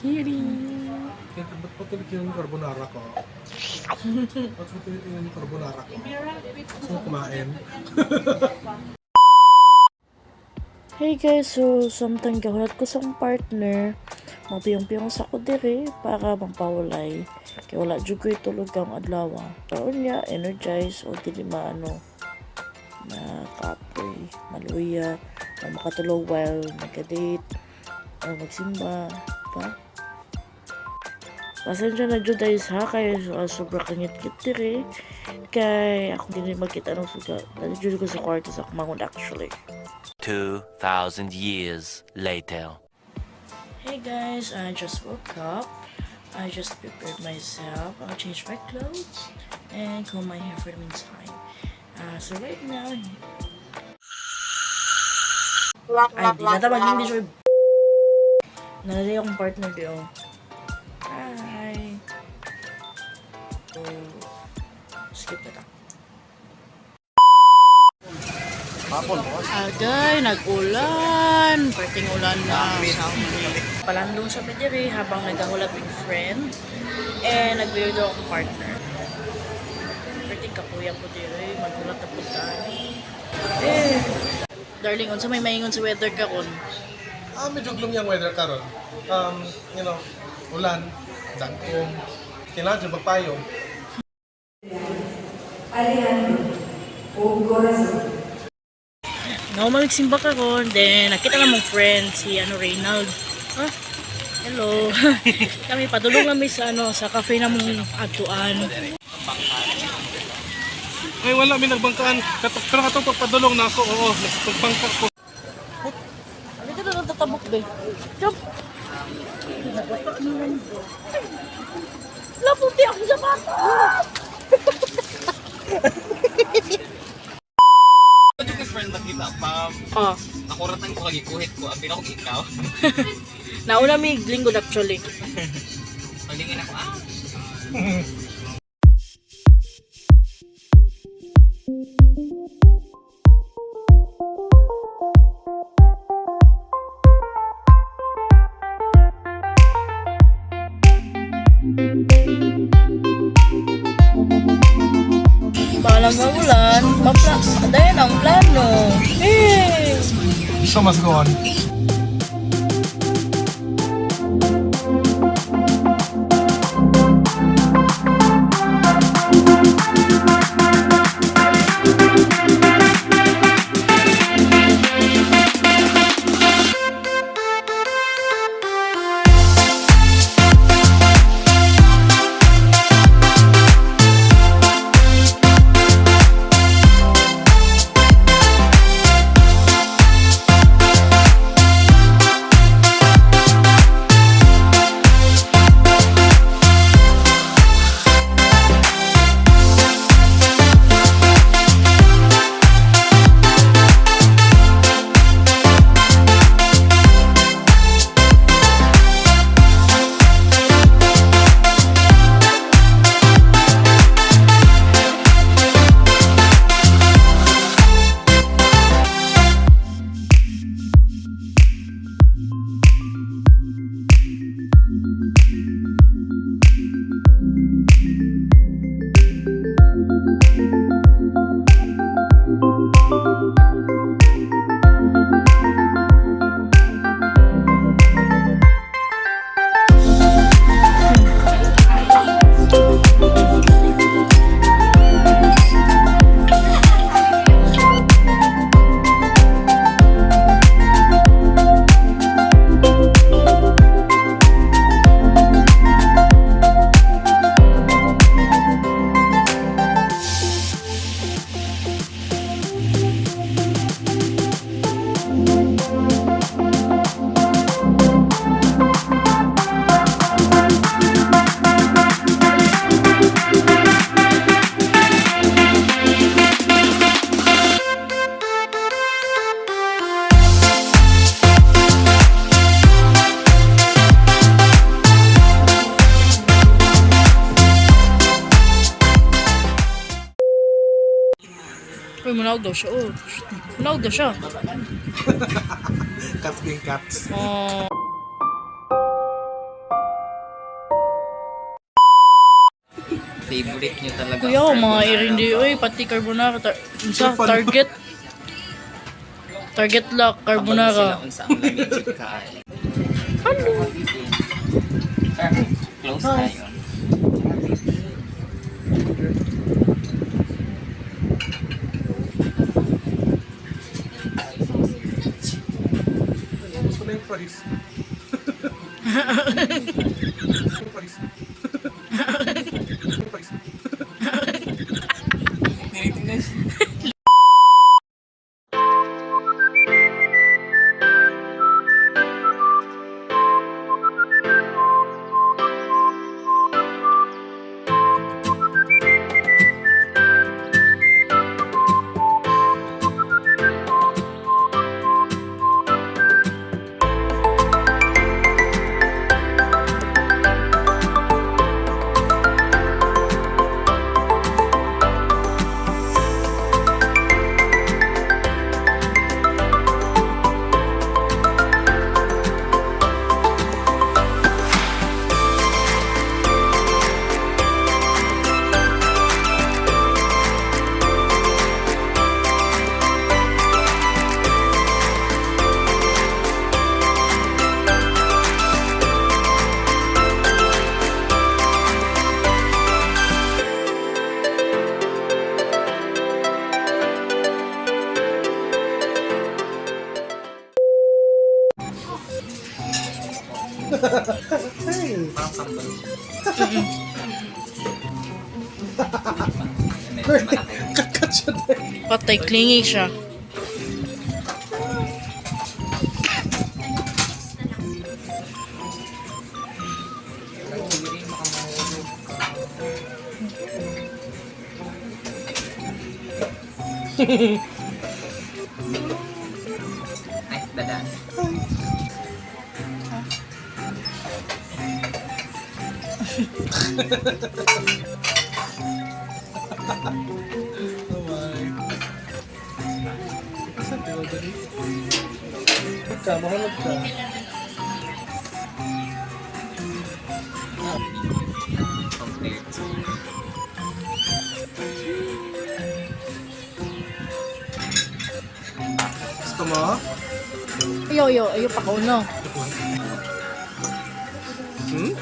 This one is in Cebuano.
City. Kaya ba't pa tinitingnan yung carbonara ko? Ba't pa tinitingnan yung carbonara ko? Gusto mo kumain? Hey guys, so samtang gahulat ko sa akong partner, mapiyong-piyong sa ko diri para mangpawalay. Kay wala jud ko'y tulog ang adlaw. Karon niya, energize o dili maano makapoy, maluya, o makatulog while nagka-date or magsimba, pa. Pasensya na jud guys ha, kay sobra kangit-ngit diri. Kay ako dili magkita ng suga. Dali jud ko sa kwarto sa akong mangon actually. 2,000 years later. Hey guys, I just woke up. I just prepared myself. I changed my clothes and comb my hair for the meantime. So right now, ay, di na tawag English or nalala akong partner di oh. Hi. So, skip na lang. Agay, nag-ulan. Perting ulan na. Palandong sa Mediri habang nagahulap yung friend. And nag-weirdo akong partner. Perting kapuya po diri. Maghulat na po tayo. Eh. Darling, unsa may maingon sa weather karon? Ah, medyo gloomy ang weather karon. Ulan, dangkong, kailangan dyan magpayong. Alejandro o Corazon. No, magsimba karon. Then nakita na mong friend si ano Reynald. Ah, hello. Kami padulong kami sa ano sa cafe na mong adtuan. Ay, wala, may nagbangkaan. Pero katong pagpadulong na ako, oo, nagpagbangka ko. Ano ka na tatabok be? Jump! Laputi ako sa bata! Ano yung friend nakita pa? Ah, Ako ratang ko kagikuhit ko, abi na ko ikaw. nauna mi lingkod actually. Palingin ako, ah. Balang maulan, mapla dahil ang plano. Eh! Show must go on. Uy, manaog daw siya. Oh. Manaog daw siya. Cats being cats. Oh. Favorite niyo talaga. Kuya, ang mga carbonara irindi, ba? oy, pati carbonara. Unsa, target. Target lock, Kabalo sila carbonara. unsa ang lami jud kaay. Hello. Close tayo. Gusto na yung fries. Yung fries. Yung fries. Tinitingnan siya. Hey! Parang kambal siya. Medyo malaki. Kakat siya dahil. Patay, clingy siya. Ay, dadan. Oh my. Saan tayo dali? Huwag ka, mahalog ka. Compared to... Gusto mo? Ayo, ayo, ayo pa ko, no. Hmm?